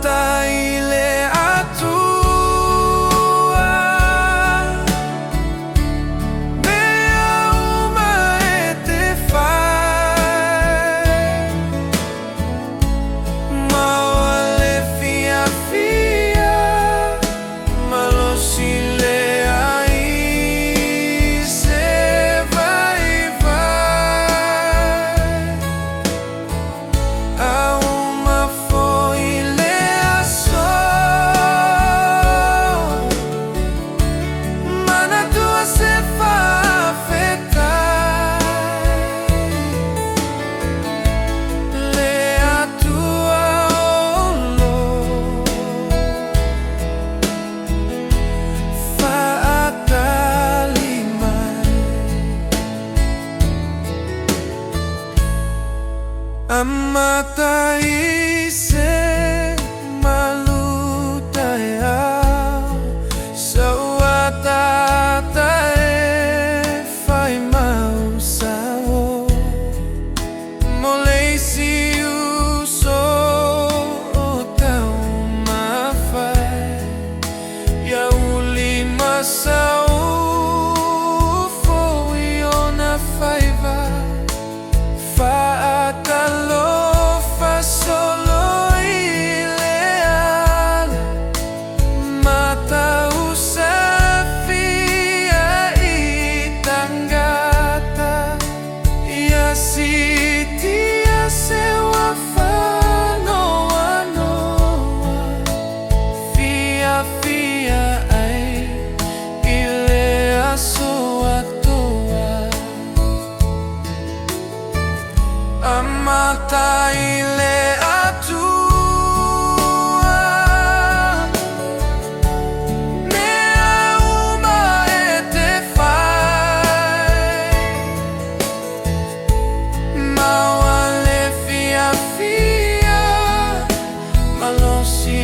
Amata i le Atua mea uma e te fai. Maua le fiafia, malosi leai se vaivai. A uma foi le aso, manatua se faafetai. Le Atua o lo faatali mai. Amata i se malu taeao, sa ua tata e fai mau sao. Mo le isi uso o taumafai, ia uli ma saufo i ona faiva. Faatalofa solo i le ala, matausafia i tagata. Ia siitia se uafa noanoa, fiafia ai i le aso atoa. Amata i le Atua mea uma e te fai. Maua le fiafia, malosi.